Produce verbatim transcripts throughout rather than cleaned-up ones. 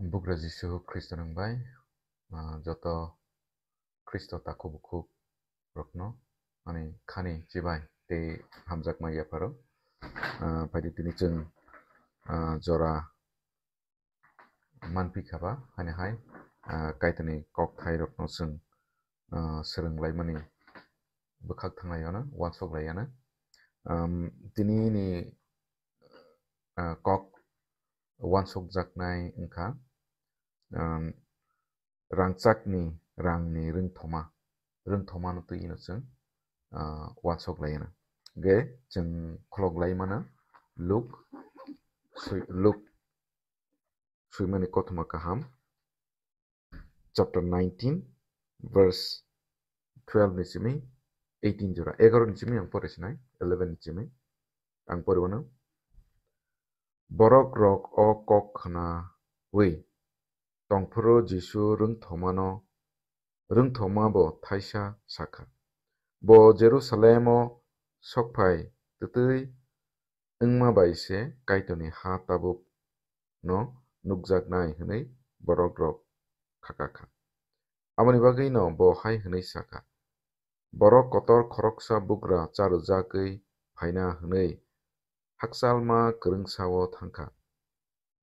Bugra Jisu Khristo nwng bai, ah, joto Khristo takhuk bukhuk rokno ani khani chibai tei hamjakma yapharo. Ah, phaidi tini chwng, ah, jora manphi khaba, haini hai, ah, Kaitorni kokthai rokno chwng, ah, swrwng laimani bwkhak thanglai ano, uansuk lai ano. Am, tini ni, ah, kok uansukjaknai wngkha, um, rangchakni rangni rwngthoma, rwngthomano twi ino chwng, uh, uansuk lai ano. Ge chwng khulok lai mano Luk, swi-, Luk swimani kothoma kaham, chapter nineteen, verse twelve ni simi eighteen jora, egaroh ni simi ang pore sinai, eleven ni simi ang pore mano. Borok rok o kok khnawi tongphuru Jisu rwngthomano, rwngthoma bo thaisa sakha. Bo Jerusalemo sokphai twtwi wngma bai se Kaitorni ha tabuk no nukjaknai hwnwi borok rok khakakha. Aboni bagwi no bo hai hwnwi sakha, "Borok kotor khoroksa bugra charwjagwi phaina hwnwi hakchalma kwrwngsao thangkha.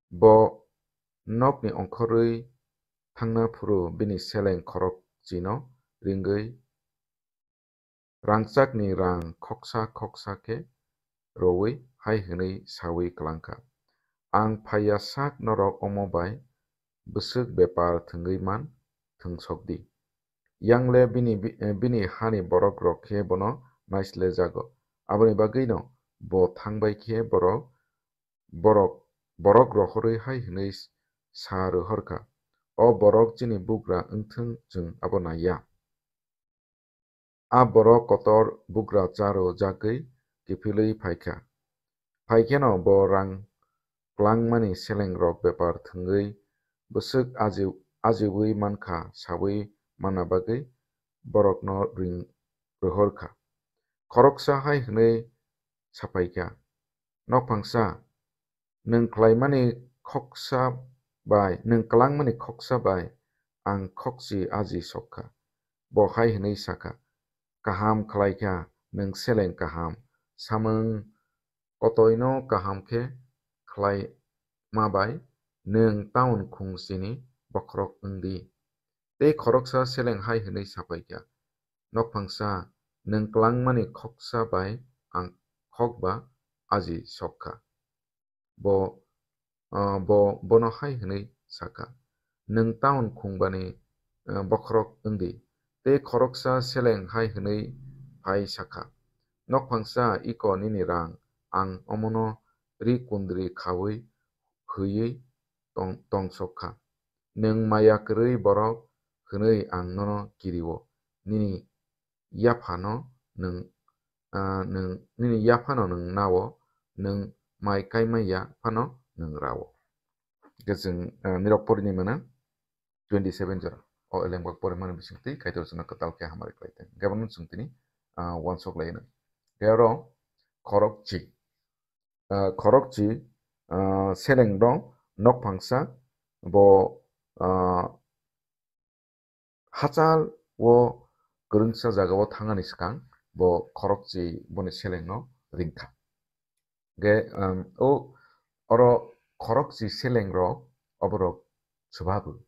Bo nokni ongkhorwi thangna phuru bini seleng khorokchino ringwi rangchakni rang khoksa khoksa khe rowi hai hwnwi sawi klangkha, 'Ang phaiya sak norok omo bai bwswk bepar thwngwi man thwngsok di.' Yangle bini, bini hani borok rok khe bono naislejago. Aboni bagwino bo thangbai khe borok, borok, borok rohorwi hai hwnwi sa rohorkha, 'O borok chini bugra wngthwng, chwng abo naiya.' A borok kotor bugra charo jagwi kiphilwi phaikha. Phaikheno bo rang klangmani selengrok bepar thwngwi bwswk aji-, ajiwi mankha sawi manna bagwi borokno ring rohorkha. Khoroksa hai hwnwi saphaikha, "Nokphangsa, nwng khlaimani khoksa bai, nwng klangmani khoksa bai ang khokchi aji sokha." Bo hai hwnwi sakha, "Kaham khlaikha, nwng seleng kaham. Samung kotoino kaham khe khlaima bai nwng taun khungchini bokhorok wng di." Tei khoroksa seleng hai hwnwi saphaikha, "Nokphangsa, nwng klangmani khoksa bai ang khokba aji sokha." Bo, ah, bo, bono hai hwnwi sakha, "Nwng taun khungbani, ah, bokhorok wng di." Tei khoroksa seleng hai hwnwi phai sakha, "Nokphangsa, iko nini rang, ang omono ri kundri khaui hwiwi tong-, tongsok kha. Nwng maya kwrwi borok hwnwi ang nono kirio. Nini yaphano nwng, ah, nwng, nini yaphano nwng nao, nwng mai kaimai ya phano nwng rao." Hwnkhe chwng, ah, nirok porini mano twenty seven jora. O eleng bak porimani bisingtwi Kaitor chwngno kwtal khe hamari khlai thang. Hwnkhe bono chwng tini, ah, uansuk lai no. Hwnkhe oro khorokchi, ah, khorokchi, ah, seleng dong nokphangsa bo, ah, hachal o kwrwngsa jagao thangani swkang bo khorokchi boni selengno ringkha. Hwnkhe, um, o oro khorokchi selengrok oborok swbabu.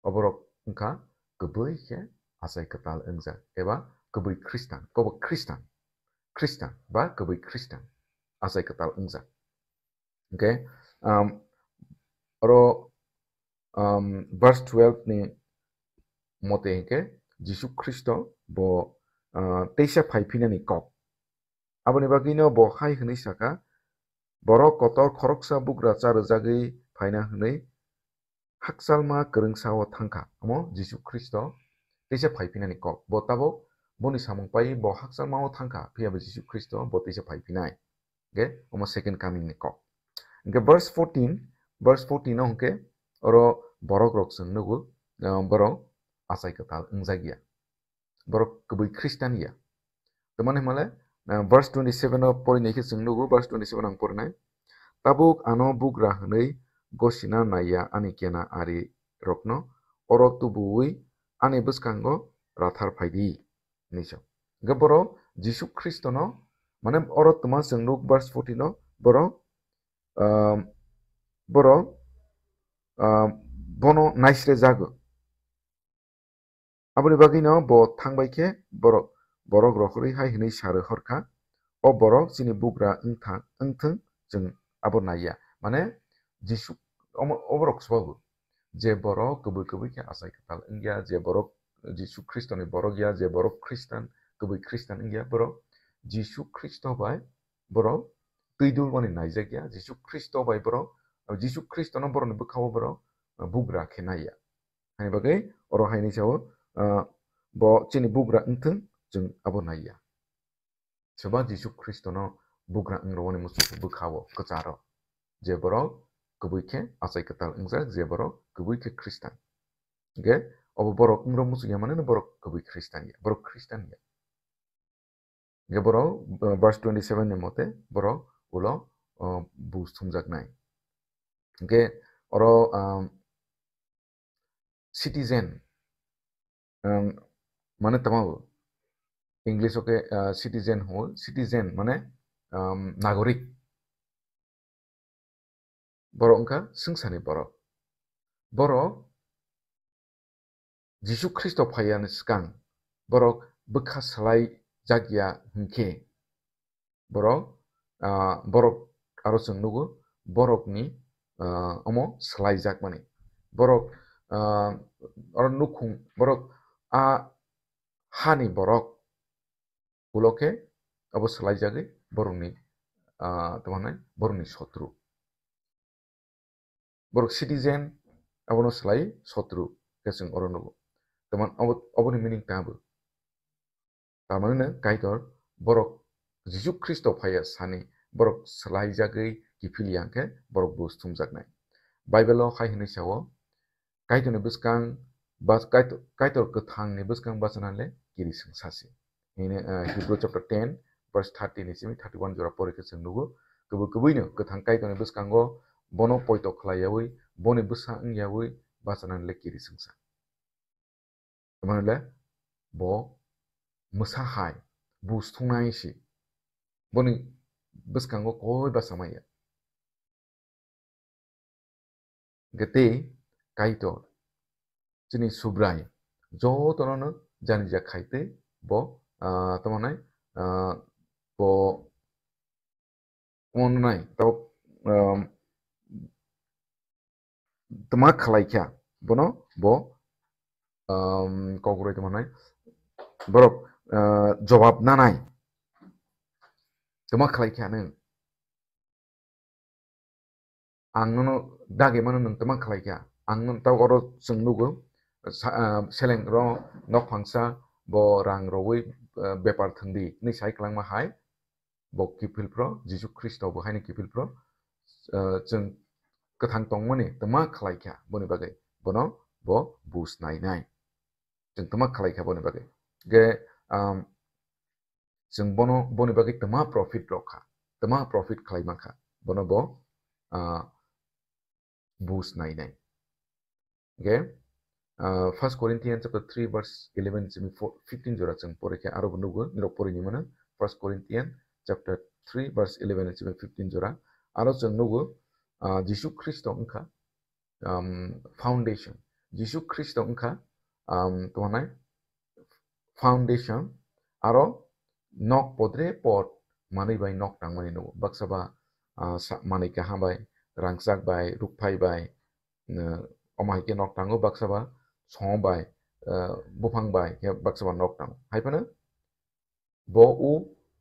Oborok wngkha kwbwi khe achai kwtal wngjak eba kwbwi Khristan, kobo Khristan, Khristan ba kwbwi Khristan achai kwtal wngjak. Hwnkhe, um, oro, um, verse twelve ni mote hwnkhe Jisu Khristo bo, uh, teisa phai phinani kok. Aboni bagwino bo hai hwnwi saka, "Borok kotor khoroksa bugra cha rwjagwi phaina hwnwi hakchalma kwrwngsao thangkha." Omo Jisu Khristo teisa phai phinani kok. Bo tabuk boni samung pai bo hakchalmao thangkha, phiya bo Jisu Khristo bo teisa phai phinai. Hwnkhe omo second coming ni kok. Hwnkhe verse fourteen, verse fourteen o hwnkhe oro borok rok chwng nugo, ah, borok achai kwtal wngjak ya. Borok kwbwi Khristan ya. Tamani hwnmale, ah, verse twenty seven o porinai khe chwng nugo, verse twenty seven ang porinai. Tabuk ano bugra hwnwi gosina naiya ani kena ari rokno, oro tubuwi ani bwskango rathar phaidi," hinwi sa. Hwnkhe borok Jisu Khristono, mane oro twma chwng nuk verse fourteen o, borok, um, borok, um, bono naisre jago. Aboni bagwino bo thangbai khe borok, borok rohorwi hai hwnwi sa rohor kha, "O borok chini bugra wng tha-, wng thung, chwng abo naiya." Mane Jisu, omo, oborok swbago je borok kubui kubui khe achai kwtal wngya, je borok Jisu Khristoni borok ya, je borok Khristan, kubui Khristan wngya, borok Jisu Khristo bai borok twi dulmani naijakya, Jisu Khristo bai borok, Jisu Khristono borokni bwkhao borok bugra khe naiya. Hani bagwi oro haini sao, ah, bo chini bugra wngthung, chwng abo naiya. Soba Jisu Khristono bugra wngrokni muchungkhe bwkhao kwcharo, je borok kubui khe achai kwtal wngjak, je borok kubui khe Khristan. Hwnkhe obo borok wngrok muchungya mane borok kubui Khristan ya, borok Khristan ya. Hwnkhe borok, uh, verse twenty seven ni mote borok ulo, uh, bus thumjaknai. Hwnkhe oro, um, citizen, um, mane tamo English o khe, uh, citizen ho, citizen mane, um, nagorik. Borok wngkha swngcharni borok. Borok Jisu Khristo phaiyani swkang borok bwkha swlai jakya hwnkhe, borok, ah, borok aro chwng nugo borokni, ah, omo swlaijakmani. Borok, ah, oro nukhung borok a hani borok ulo khe abo swlaijagwi borokni, ah, tamo hwnai borokni sotru. Borok citizen, abono swlai sotru khe chwng oro nugo. Tamo abo, oboni meaning tamo. Tamani no Kaitor borok Jisu Khristo phaiya sani borok swlaijagwi kiphil ya hwnkhe borok bus thumjaknai. Bible o hai hwnwi sao, Kaitorni bwskang bas-, Kaitor, Kaitor kwthangni bwskang bachana le kiri swngsa se. Hini, ah, Hebrew chapter ten, verse thirty ni simi thirty one jora pori khe chwng nugo. Kubui kubuino kwthang Kaitorni bwskango bono poito khlai yaui, boni bwsa wng yaui bachana le kiri swngsa. Tamani le bo mwsa hai, bus thungnai si. Boni bwskango koi basa maya. Hwnkhe tei Kaitor, chini Subrai, jotono no janija khai tei bo, ah, tamo hwnai, ah, bo, tamo hwnai, tamo, um, tma khlai kha, bono bo, um, kok rwi tamo hwnai, borok, ah, jobab nanai, tma khlai kha nung. Ang nono dagi mano nwng tma khlai kha. Ang nono ta oro chwng nugo, sa-, ah, seleng ro nok phangsa bo rang rogwi, ah, bepar thwng di hwnwi sai kwlangma hai bo kiphil phro, Jisu Khristo bo haino kiphil phro, ah, chwng kwthang tongmani tma khlai kha boni bagwi bono bo bus nai nai. Chwng tma khlai kha boni bagwi. Ge, um, chwng bono, boni bagwi tma profit rok kha, tma profit khlai man kha, bono bo, ah, bus nai nai. Ge, ah, First Corinthians chapter three verse eleven simi fo-, fifteen jora chwng pori khe aro bo nugo, nirok pori ni mano. First Corinthians chapter three verse eleven simi fifteen jora. Aro chwng nugo, ah, Jisu Khristo wngkha, um, foundation. Jisu Khristo wngkha, um, tamo hwnai foundation, aro nok podre pod manwi bai nok tangmani nugo. Baksa ba, ah, sa-, manwi kaham bai, rangchak bai, rukphai bai, uh, omo hai khe nok tango, baksa ba song bai, uh, buphang bai khe baksa ba nok tango. Hai phano bo o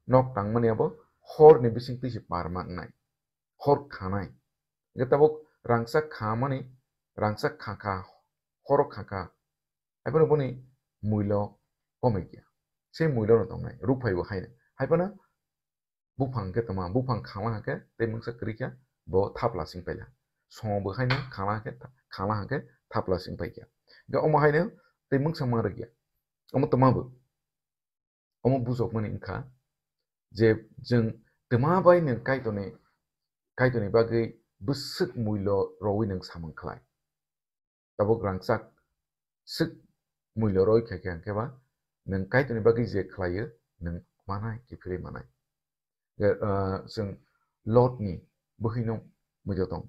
nok tangmani abo hor ni bising twi se par ma wngnai, hor khanai. Hwnkhe tabuk rangchak khamani, rangchak kha kha, horo kha kha, hai phano boni muilo komai kya, se muilo no tongnai, rukphai bo haino. Hai phano buphang khe tama, buphang khangla hwnkhe tei mungsa kwrwi kha bo thapla sing paila, song bo haino khangla hwnkhe tha-, khangla hwnkhe thapla sing pai kha. Hwnkhe omo haino tei mungsa ma rwkya, omo tama bo. Omo bujokmani wngkha je chwng tma bai nwng Kaitorni, Kaitorni bagwi bwswk muilo rwi nwng samung khlai. Tabuk rangchak swk muilo rwi kha khe hwnkhe ba nwng Kaitorni bagwi je khlaio nwng manai, kiphilwi manai. Je, ah, chwng Lotni bwkhwino muido tong.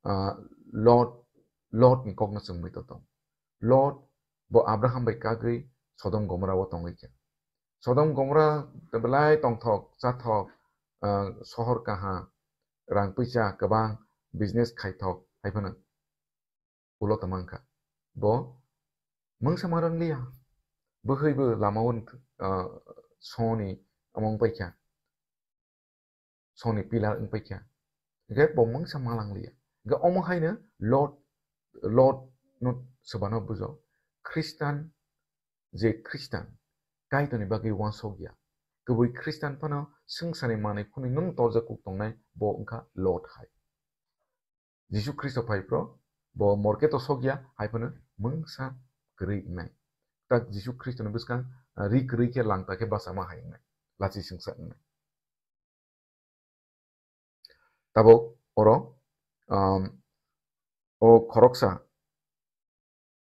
Ah, Lot, Lotni kokno chwng muido tong. Lot bo Abraham bai kagwi Sodom Gomora o tongwi kha. Sodom Gomora belai tongthok, chathok, ah, sohor kaham, rang puisa kwbang, business khaithok, hai phano ulo tongma wngkha. Bo mungsa ma rang liya. Bwkhwi bo lama o, ah, soni among paikha. Soni pillar wng paikha. Hingkhe bo mungsa ma lang liya. Hingkhe omo haino Lot, Lot no swbano bujo. Khristan, je Khristan, Kaitorni bagwi uansuk ya. Kubui Khristan phano swngcharni manwi phunwi nwng torjak kuk tongnai, bo wngkha Lot hai. Jisu Khristo phai phro bo morke to sokya hai phano mungsa kwrwi wngnai. Tak Jisu Khristo ni bwskang, ah, ri kwrwi khe langta khe bachama hai wngnai. Lachi swngsa wngnai. Tabuk oro, um, o khoroksa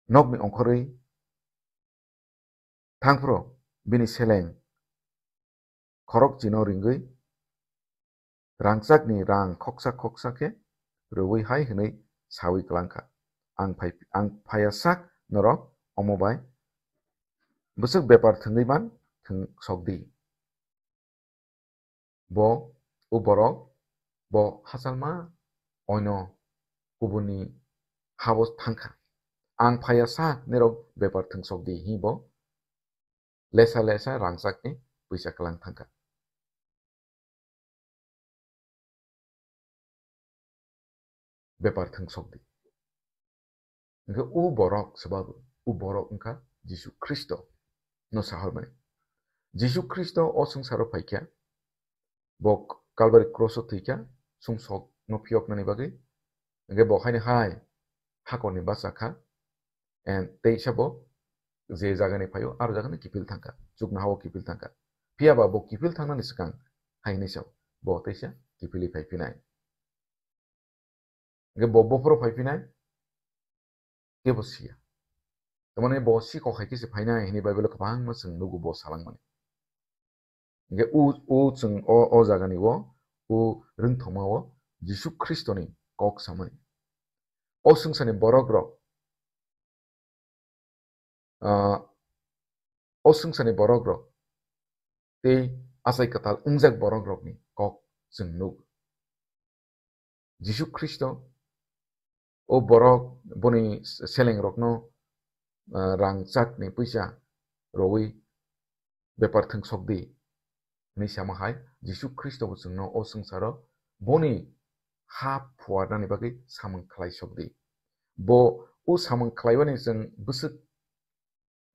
nokni ongkhorwi thangphro bini seleng khorok chino ringwi rangchakni rang khoksa khoksa khe rwui hai hwnwi saui kwlangkha, "Ang phai, ang phaiya sak norok omo bai bwswk bepar thwngwi man thwng sok di." Bo, o borok, bo hachalma oino kubuni habo thangkha. Ang phaiya sak nirok bepar thwngsok di, hi bo lesa lesa rangchakni puisa kwlang thangkha. Bepar thwngsok di. Hingkhe o borok swbago, o borok wngkha Jisu Khristo no sahormani. Jisu Khristo o swngcharo phaikha, bo Kalbari cross o thwikha, sumsok no phiyoknani bagwi. Hingkhe bo haino hai hakorni bachakha, and teisa bo je jagani phaio, aro jagani kiphil thangkha, chuknohao kiphil thangkha. Phiyaba bo kiphil thangnani swkang hai hinwi sao, bo teisa kiphilwi phai phinai. Hingkhe bo bophoro phai phinai, kebo siya. Tamani bo sikok hai khe se phainai hinwi Bible o kwbangma chwng nugo bo salangmani. Hingkhe o, o chwng o, o jagani o, o rwngthoma o Jisu Khristoni kok samani. O swngcharni borok rok, ah, o swngcharni borok rok tei achai kwtal wngjak borok rokni kok chwng nuk. Jisu Khristo o borok boni selengrokno, ah, rangchakni puisa rwui bepar thwngsok di hinwi sama hai, Jisu Khristo bo chwngno o swngcharo boni ha phuarnani bagwi samung khlai sok di. Bo o samung khlaiwani chwng bwswk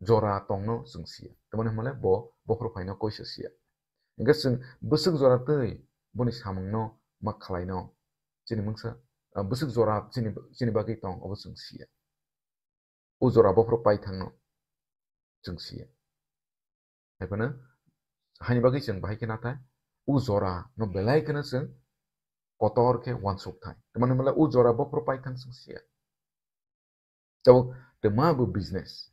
jora tongno chwng siya. Tamani hwnmale bo bokhorok phaino koisa siya. Hingkhe chwng bwswk jora twi boni samungno ma khlaino chini mungsa, ah, bwswk jora chini, chini bagwi tong obo chwng siya. O jora bokhorok pai thangno chwng siya. Hai phano haini bagwi chwng bahai khe nathai o jora no belai kheno chwng kotor khe uansuk thai. Tamani hwnmale o jora bokhorok pai thang chwng siya. Tabuk twma bo business.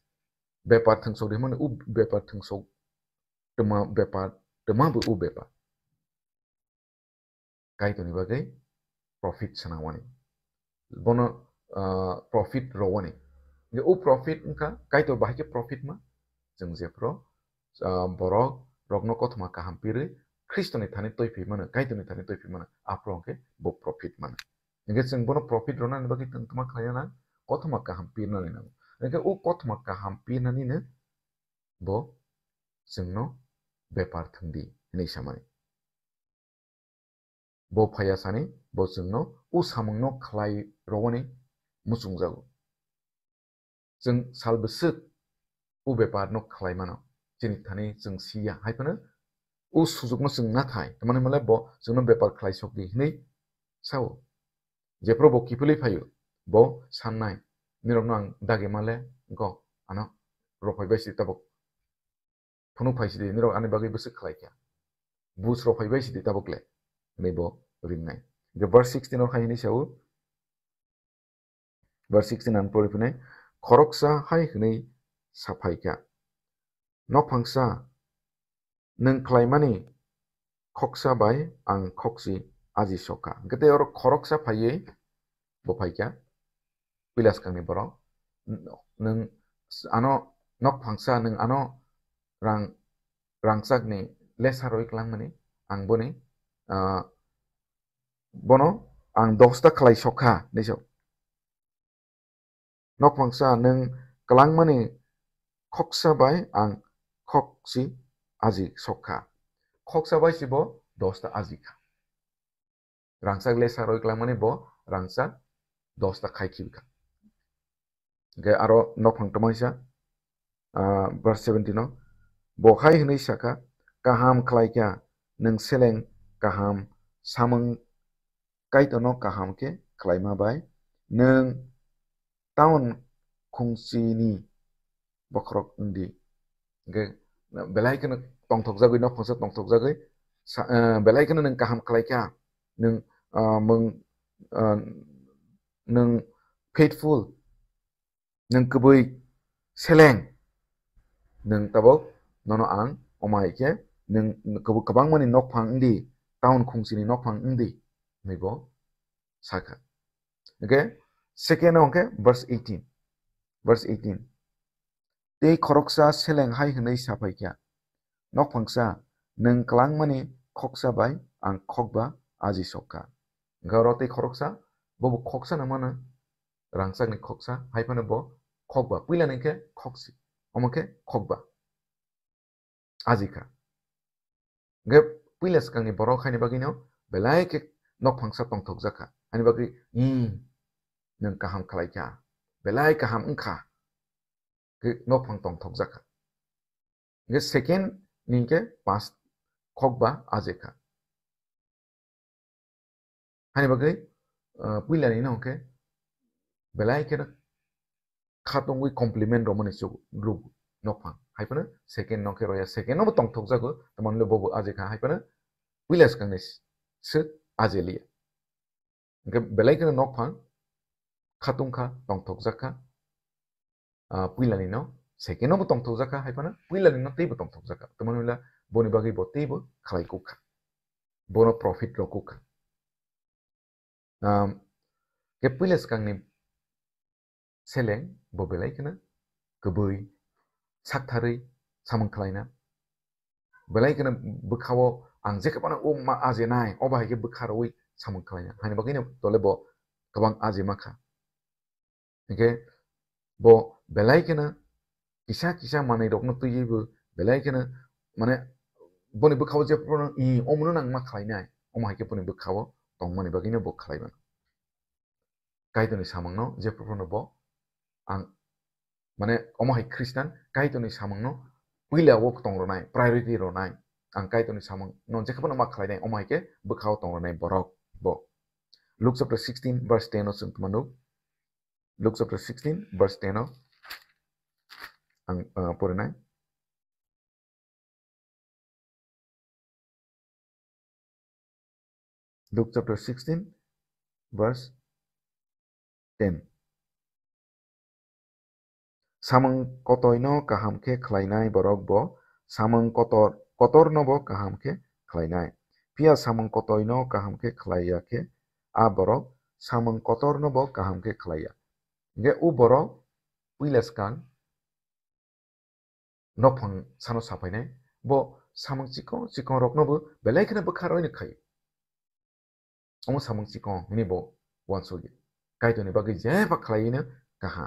Bepar thwngsok di hwnmani o bepar thwngsok, twma bepar, twma bo o bepar. Kaitorni bagwi profit swnamani. Bono, ah, profit rowani. Je o profit wngkha, Kaitor bahai khe profit ma? Chwng jephru, ah, borok rokno kothoma kaham pirwi Khristoni thani toiphi mano, Kaitorni thani toiphi mano, aphuru hwnkhe bo profit mano. Hingkhe chwng bono profit rwnani bagwi twng twma khlaina nang, kothoma kaham pirnani nango. Hingkhe o kothoma kaham pirnanino bo chwngno bepar thwng di hinwi samani. Bo phaiya sani, bo chwngno o samungno khlai rwani muchungjago. Chwng sal bwswk o bepar no khlai mano, chini thani chwng siya, hai phano o sujukno chwng nathai, tamani hwnmale bo chwngno bepar khlai sok di hinwi sao. Jephru bo kiphilwi phaio, bo sannai, nirokno ang dagi male, wngkha ano rophai bai si tabuk phunuk phai sidi, nirok ani bagwi bwswk khlai kha. Buj rok phai bai sidi tabuk le, hinwi bo ringnai. Hwnkhe verse sixteen o hai hwnwi sao, verse sixteen ang pori phunai, khoroksa hai hwnwi saphaikha, "Nokphangsa, nwng khlaimani khoksa bai ang khokchi aji sokha." Hwnkhe tei oro khoroksa phaiwi bo phaikha, puila swkangni borok. N-, nwng ano nokphangsa, nwng ano rang, rangchakni lesa rwi klangmani ang boni, ah, bono ang dosta khlai sokha, hinwi sao. Nokphangsa nwng klangmani khoksa bai ang khokchi aji sokha. Khoksa bai se bo dosta aji kha. Rangchak lesa rwi klangmani bo rangchak dosta khai khibi kha. Hwnkhe aro nokphang twmaisa, ah, verse seventeen o, bo hai hwnwi sakha, "Kaham khlaikha, nwng seleng kaham samung Kaitorno kaham khe khlaima bai nwng taun khungchini bokhorok wng di." Hwnkhe belai kheno tongthokjagwi, nokphangsa tongthokjagwi sa-, eh, belai kheno nwng kaham khlaikha, nwng, ah, mwng, ah, nwng faithful, nwng kwbwi seleng, nwng tabuk nono ang omo hai khe nwng kwbwi kwbangmani nokphang wng di, taun khungchini nokphang wng di, hwnwi bo sakha. Hwnkhe second o hwnkhe verse eighteen, verse eighteen, "Tei khoroksa seleng hai hwnwi saphaikha, 'Nokphangsa, nwng klangmani khoksa bai ang khokba aji sokha.'" Hwnkhe oro tei khoroksa, bobo khoksa no mano, rangchakni khoksa, hai phano bo khokba, puilani khe khokchi, omo khe khokba. Aji kha. Hwnkhe puila swkangni borok haini bagwino belai khe nokphangsa tongthokjak kha. Haini bagwi, "Hmm, nwng kaham khlai kha, belai kaham wng kha," khe nokphang tongthokjak kha. Hwnkhe second ni hwnkhe past khokba aji kha. Haini bagwi, ah, puilani no hwnkhe belai kheno khatungwi compliment romani chuk-, ruk nokphang. Hai phano second no khe roya, second no bo tongthokjago, tamoni le bobo aji kha, hai phano puila swkangni s-, swk aji liya. Hwnkhe belai kheno nokphang khatung kha, tongthokjak kha. Ah, puilani no second no bo tongthokjak kha, hai phano puilani no teibo tongthokjak kha. Tamoni le boni bagwi bo teibo khlai kuk kha. Bono profit rw kuk kha. Um, khe puila swkangni seleng bo belai kheno kwbwi saktharwi samung khlaina. Belai kheno bwkhao ang jekhe phano o ma ajenai, o bahai khe bwkha rwui samung khlaina. Haini bagwino tole bo kwbang ajima kha. Hwnkhe bo belai kheno kisa kisa manwi rokno twiwi bo belai kheno, mane, boni bwkhao jephru phano, "I, omono nang ma khlainai," omo hai khe boni bwkhao tongmani bagwino bo khlai mano. Kaitorni samungno jephru phano bo ang, mane, omo hai Christian, Kaitorni samungno puila o tong rwnai, priority rwnai. Ang Kaitorni samungno jekhe phano ma khlainai, omo hai khe bwkhao tong rwnai borok bo. Luke chapter sixteen verse ten o chwng tongmano. Luke chapter sixteen verse ten o ang, uh, porinai. Luke chapter sixteen verse ten. Samung kotoino kaham khe khlainai borok bo samung kotor, kotorno bo kaham khe khlainai. Phiya samung kotoino kaham khe khlaiya khe, a borok samung kotorno bo kaham khe khlaiya. Hwnkhe o borok puila swkang nokphang sano saphainai, bo samung chikon chikon rokno bo belai kheno bwkha rwino khaio. Omo samung chikon hwnwi bo uansukya. Kaitorni bagwi jeba khlaiwino kaha,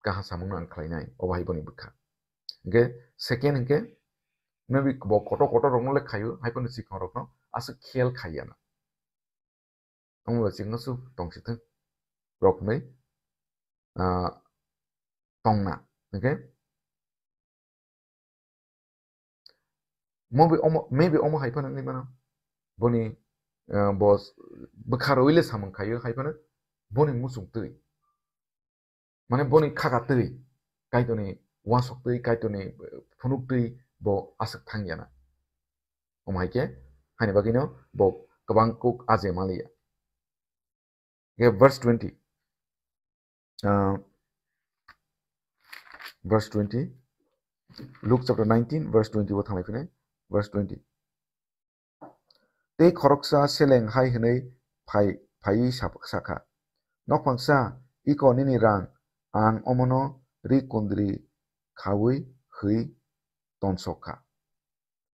kaha samungno ang khlainai, obo hai boni bwkha. Hwnkhe second hwnkhe, maybe bo kotor kotor rokno le khaio, hai phano chikon rokno aswk khel khaiya na. Omo bai chikon su tong si thung rok hwnwi, ah, tongna. Hwnkhe Maybe omo, maybe omo hai phano wngwi mano. Boni, eh, bo s-, bwkha rwui le samung khaio hai phano boni muchung twi. Mane boni khaka twi, Kaitorni uansuk twi, Kaitorni, eh, phunuk twi bo aswk thang ya na. Omo hai khe, haini bagwino bo kwbang kuk aje maliya. Ye verse twenty. Ah, verse twenty. Luke chapter nineteen, verse twenty o thanglai phine. Verse twenty. Tei khoroksa seleng hai hwnwi phai, phaiwi sa-, sakha, "Nokphangsa, iko nini rang, ang omono ri kundri khaui hwi tonsok kha."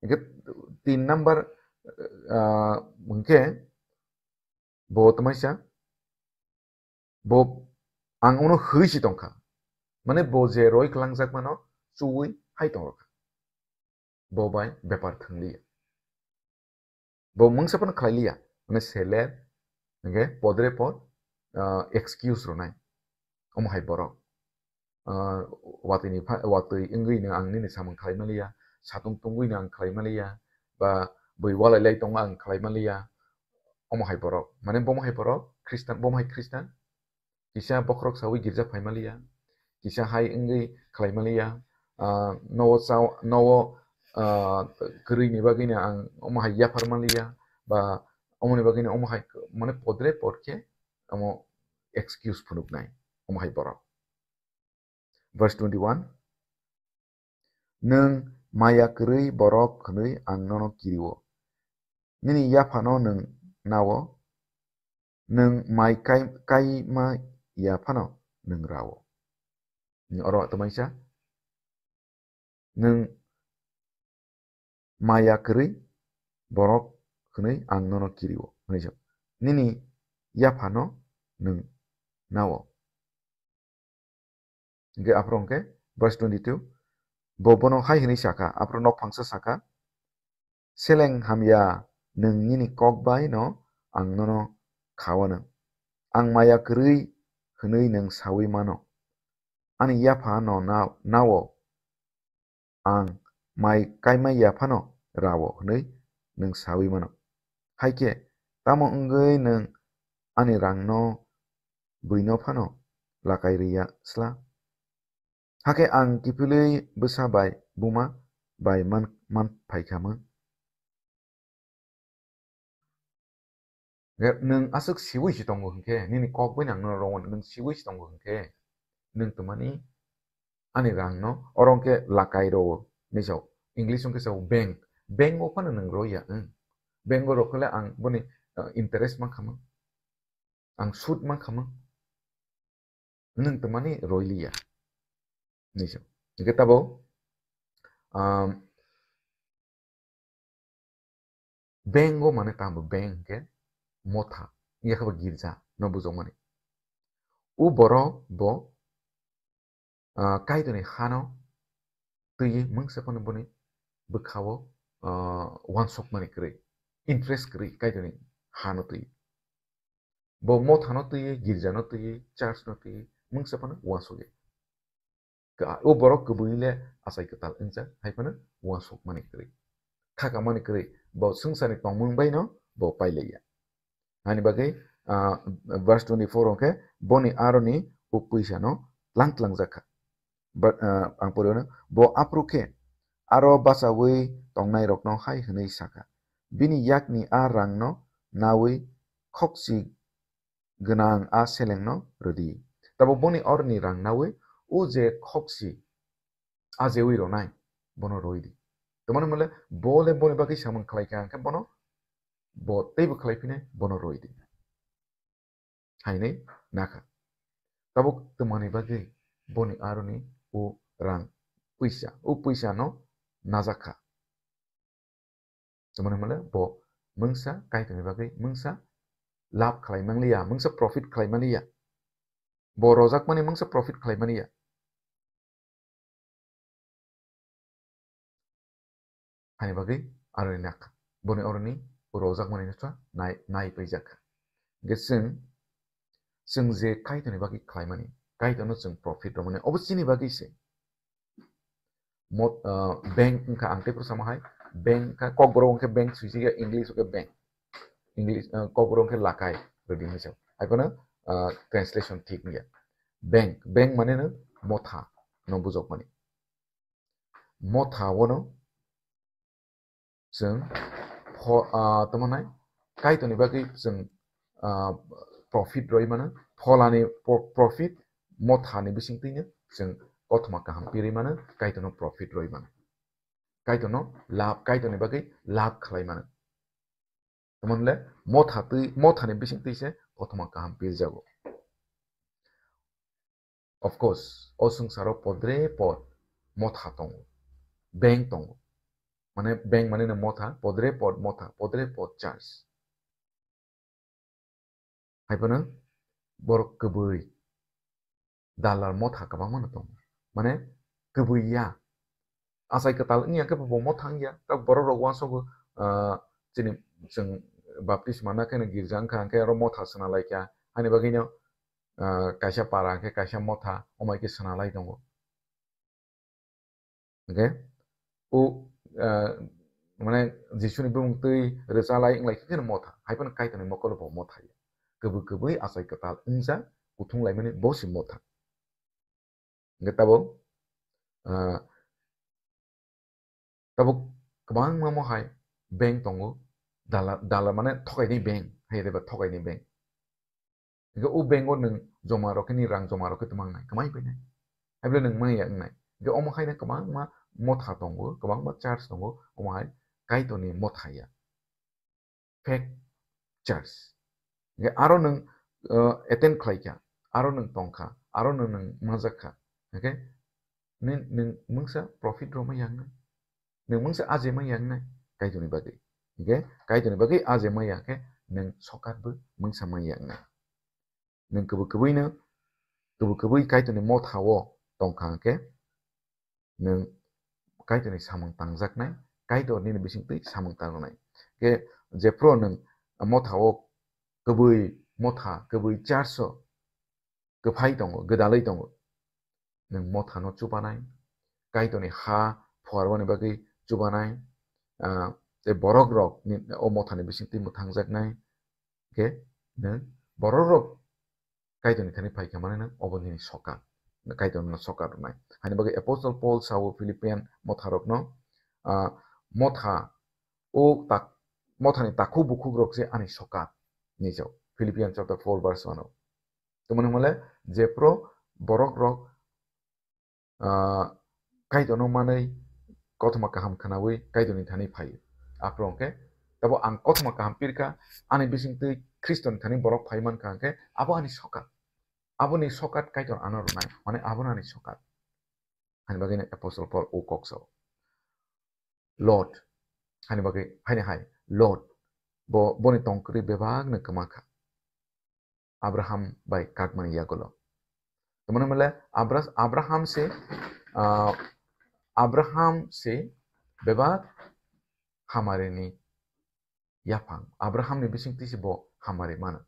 Hingke tin number, ah, hingke bo tamaisa, bo ang uno hwi si tongkha. Mane bo je roi kwlangjak mano chuwi hai tongrokha. Bo bai bepar thwngliya. Bo mungsa phano khlai liya, mane seler, hingke podre pod, ah, excuse rwnai. Omo hai borok. Ah, watwi ni pha-, watwi wngwi no ang nini samung khlai maliya, satung tungwi no ang khlai maliya, ba bui walai lai tongo ang khlai maliya. Omo hai borok. Mane bomo hai borok, Khristan, bomo hai Khristan. Kisa bokhorok saui girja phai maliya, kisa hai wngwi khlai maliya, ah, nowo chao, nowo, ah, kwrwini bagwino ang omo hai yaphar maliya, ba omoni bagwino omo hai, mane podre pod khe omo excuse phunuknai, omo hai borok. Verse twenty-one, "Nwng maya kwrwi borok hwnwi ang nono kirio, nini yaphano nwng nao, nwng mai kai-, kaima yaphano nwng rao." Oro tamaisa, "Nwng maya kwrwi borok hwnwi ang nono kirio," hwnwi sa, "Nini yaphano nwng nao." Hingke aphuru hingke verse twenty-two, bo bono hai hwnwi sakha, aphuru nokphangsa sakha, "Seleng hamya, nwng nini kok bai no ang nono khawano. Ang maya kwrwi hwnwi nwng saui mano. Ani yapha no na-, nao, ang mai kaima yaphano rao hwnwi nwng saui mano. Hai khe, tamo wngwi nwng ani rangno buino phano lakai rwya sla? Hakhe ang kiphilwi bwsa bai buma bai man, man phaikha mwn." Nwng aswk siwi si tongo hwnkhe, nini kok bai nang no rongo, nwng siwi si tongo hwnkhe, nwng twmani ani rang no oro hwnkhe lakai rwo, hinwi sao, English hwnkhe sao bank, bank o phano nwng roya, nwng bank o rokle ang boni, uh, interest mankha mwn, ang sud mankha mwn. Nwng twmani roiliya. Hinwi sao. Hingke tabo, um, bank o mane tamo bank hingke motha, yakhe bo girja no bujokmani. O borok bo, ah, Kaitorni hano twiwi mungsa phano boni bwkhao, ah, uansukmani kwrwi, interest kwrwi Kaitorni hano twiwi. Bo mothano twiwi, girjano twiwi, church no twiwi, mungsa phano uansukya. Ka-, o borok kwbui le achai kwtal wngjak, hai phano uansukmani kwrwi. Khakamani kwrwi, bo swngcharni tongmung bai no bo pailaiya. Ani bagwi, ah, verse twenty-four hwnkhe, boni aroni o pwisano tlang tlangjak kha. But, ah, ang pori hwno, bo aphuru khe aro bachaui tongnairokno hai hwnwi sakha, "Bini yakni a rangno naui khokchi gwnang a selengno rwdi." Tabo boni orni rang naui o je khokchi ajeui rwnai, bono rwidi. Tamani hwnle bo le boni bagwi samung khlai kha, hwnkhe bono, bo teibo khlai phine bono rwidi. Hainwi nakha. Tabuk twmani bagwi boni aroni o rang puisa, o puisa no najak kha. Tamani hwnle bo mungsa Kaitorni bagwi mungsa lab khlai manliya, mungsa profit khlai manliya. Bo rojakmani mungsa profit khlai manliya. Hani bagwi aroni nakha. Boni oroni rojakmani nokha nai, nai paijak kha. Hingke chwng, chwng je Kaitorni bagwi khlaimani, Kaitorno chwng profit rwmani, obo chini bagwi se. Mot-, ah, bank wngkha, ang tei phuru samo hai, bank wngkha, Kokborok wngkhe bank, swijak ya English wngkhe bank. English, ah, Kokborok wngkhe lakai, rwdi hinwi sao. Hai phano, ah, translation thik wngya. Bank, bank mane no motha no bujokmani. Motha o no chwng pho-, ah, tamo nai, Kaitorni bagwi chwng, ah, profit rwi mano, pholani pro-, profit, mothani bisingtwino chwng kothoma kaham pirwi mano, Kaitorno profit rwi mano. Kaitorno lab, Kaitorni bagwi lab khlai mano. Tamoni le motha twi, mothani bisingtwi se kothoma kaham pirjago. Of course, o swngcharo podre pod motha tongo, bank tongo. Mane bank mane no motha, podre pod motha, podre pod church. Hai phano borok kwbwi dalar motha kwbangma no tongo. Mane kwbwi ya. Achai kwtal wngya khe bo motha wngya. Tak borok rok uansukgo, ah, chini chwng baptisma na khe no girja wngkha, hwnkhe oro motha swnalaikha. Haini bagwino, ah, kaisa para hwnkhe kaisa motha, omo hai khe swnalai tongo. Hwnkhe o, ah, mane Jisuni bumung twi rwchalai wnglaikha kheno motha. Hai phano Kaitorni mokolo bo motha ya. Kwbwi kwbwi achai kwtal wngjak, kuthung laimani bo se motha. Hwnkhe tabuk, ah, tabuk kwbangma mo hai bank tongo, dala, dala mane thokaini bank, hai reba thokaini bank. Hwnkhe o bank o nwng joma rok khe ni rang joma rok khe twmang nai, kwmai pai nai. Hai bole nwng manya wngnai. Hwnkhe omo hai no kwbangma motha tongo, kwbangma church tongo, omo hai Kaitorni motha ya. Fake church. Hwnkhe aro nwng, uh, attend khlaikha, aro nwng tongkha, aro nwng, nwng manjakha. Hwnkhe nwng, nwng mungsa profit rwma yangnai. Nwng mungsa aje ma yangnai Kaitorni bagwi. Hwnkhe Kaitorni bagwi aje ma ya khe nwng sokat bo mungsa ma yangnai. Nwng kwbwi kwbwino, kwbwi kwbwi Kaitorni motha o tongkha hwnkhe, nwng Kaitorni samung tangjaknai, Kaitor nini bisingtwi samung tangnai. Khe jephru nwng motha o kwbwi motha, kwbwi church o kwphai tongo, gwdalwi tongo. Nwng mothano chubanai, Kaitorni ha phuarmani bagwi chubanai, ah, tei borok rok ni, o mothani bisingtwi mwthangjaknai, khe nwng borok rok Kaitorni thani phaikha mani nwng obo nini sokat, Kaitor nwngno sokat rwnai. Haini bagwi Apostle Paul sao Philippian motha rokno, ah, motha o tak-, mothani takhuk bukhuk rok se ani sokat ni sao. Philippian chapter four verse one o. Tamoni hwnle jephru borok rok, ah, Kaitorno manwi kothoma kaham khwnawi Kaitorni thani phaio. Aphuru hwnkhe tabo ang kothoma kaham pirkha, ani bisingtwi Khristoni thani borok phai mankha hwnkhe abo ani sokat. Aboni sokat Kaitor ano rwnai, mane abono ani sokat. Hani bagwi no Apostle Paul o kok sao. Lot, hani bagwi, haini hai, Lot, bo, boni tongkwrwi bebak no kwma kha. Abraham bai kakmani yagulo. Tamani hwnle Abra-, Abraham se, ah, Abraham se bebak hamarini yaphang. Abraham ni bisingtwi se bo hamari mano.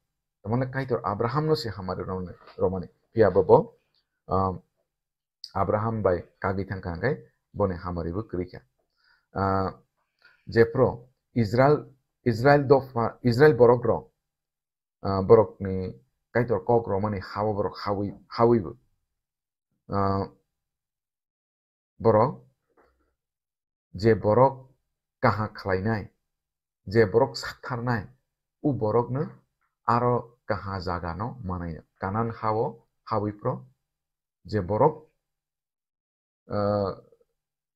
Tamani Kaitor Abraham no se hamari romani, romani. Phiya bo bo, ah, Abraham bai kagwi thangkha hwnkhe boni hamari bo kwrwi kha. Ah, jephru Israel, Israel dopha, Israel borok rok, ah, borokni Kaitor kok romani hao borok hawi, hawi bo. Ah, borok je borok kaha khlainai, je borok saktharnai, o borokno aro kaha jagano manai. Kanan hao hawi phro je borok, ah,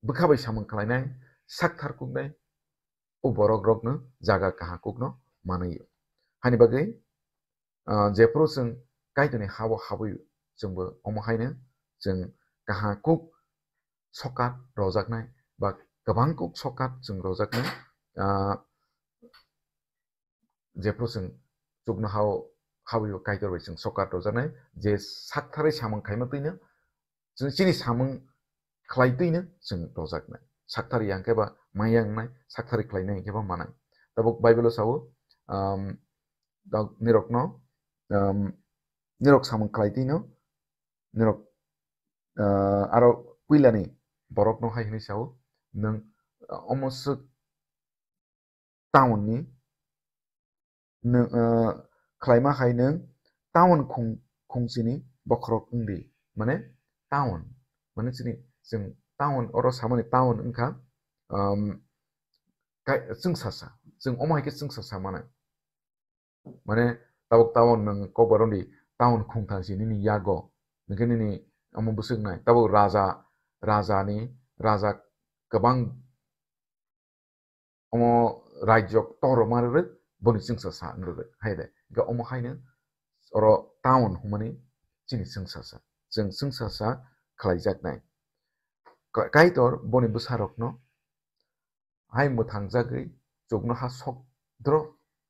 bwkha bai samung khlainai, sakthar kuknai, o borok rokno jaga kaha kukno manwi. Hani bagwi, ah, jephru chwng Kaitorni hao habwi, chwngbo omo haino chwng kaha kuk sokat rojaknai ba kwbang kuk sokat chwng rojaknai, ah, jephru chwng chukno hao habwi Kaitor bai chwng sokat rojaknai, je saktharwi samung khaima twino chwng chini samung khlai twino chwng rojaknai. Sakthari yang khe ba maya wngnai, sakthari khlainai hwnkhe ba manai. Tabuk Bible o sao, um, dok nirokno, um, nirok samung khlai twino, nirok, uh, aro puilani borokno hai hwnwi sao, nwng, uh, omo swk town ni nwng, ah, khlaima hai nwng town khung-, khungsini bokhorok wngdi. Mane town, mane chini chwng town, oro samani town wngkha, um, kai-, chwngsasa, chwng omo hai khe chwngsasa mano. Mane tabuk town nwng kokborok di town khungthang si nini yago. Hwnkhe nini omo bwswk nai. Tabuk raja, raja ni, raja kwbang omo rajyo torma rwrwk, boni chwngsa sa wng rwrwk. Hai de, hwnkhe omo haino oro town hwnmani chini chwngsa sa. Chwng chwngsa sa khlaijaknai. Ka-, Kaitor boni bwsarokno hai mwthangjagwi chuknoha sok dro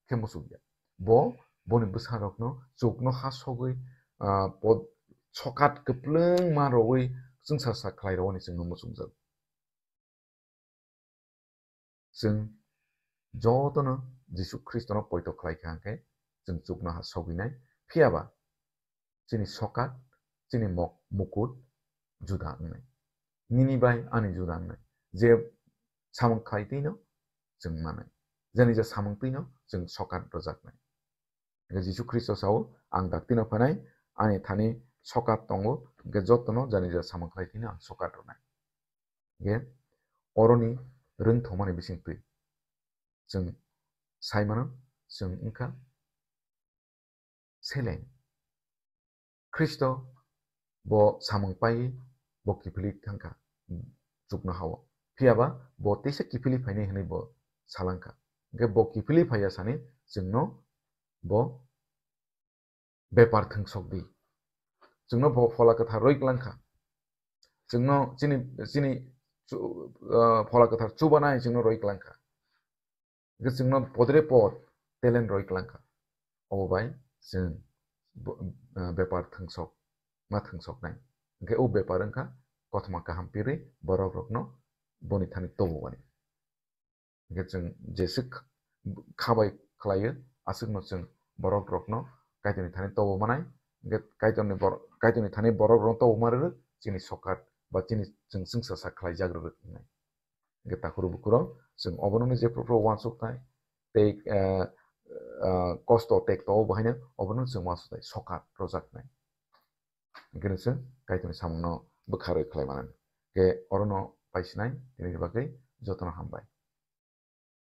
khe muchungya. Bo boni bwsarokno chuknoha sogwi, ah, pod-, sokat kwplwngma rogwi chwngsa sa khlai rwani chwngno muchungjago. Chwng jotono Jisu Khristono poito khlai kha hwnkhe chwng chuknoha sogwinai. Phiyaba chini sokat, chini mok-, mukut juda wngnai. Nini bai ani juda wngnai. Je samung khlai twino chwng manai. Jani ja samung twino chwng sokat rwjaknai. Hwnkhe Jisu Khristo sao, "Ang daktino phainai, ani thani sokat tongo, hwnkhe jotono jani ja samung khlai twino ang sokat rwnai." Hwnkhe oroni rwngthomani bising twi chwng sai mano, chwng wngkha seleng. Khristo bo samung paiwi bo kiphilwi thangkha chuknohao. Phiyaba bo teisa kiphilwi phainai hwnwi bo salangkha. Hwnkhe bo kiphilwi phaiya sani chwngno bo bepar thwngsok di. Chwngno bo Phola Kwthar rwi klangkha. Chwngno chini, chini chu-, ah, Phola Kwthar chubanai chwngno rwi klangkha. Hwnkhe chwngno podre pod talent rwi klangkha. Obo bai chwng bo-, ah, bepar thwngsok, ma thwngsoknai. Hwnkhe o bepar wngkha kothoma kaham pirwi borok rokno boni thani tobumani. Hwnkhe chwng jeswk kha bai khlaio, aswkno chwng borok rokno Kaitorni thani tobo manai. Hwnkhe Kaitorni bor-, Kaitorni thani borok rokno tobo ma rwrwk, chini sokat ba chini chwng chwngsa sa khlaijak rwrwk wngnai. Hwnkhe takhuru bukhurok chwng obono je phuru phuru uansuknai tei, eh, eh, kosto tek to bo haino obono chwng uansuknai, sokat rwjaknai. Hwnkhe chwng Kaitorni samungno bwkha rwi khlai mano. Hwnkhe orono paisinai tini bagwi jotono hambai.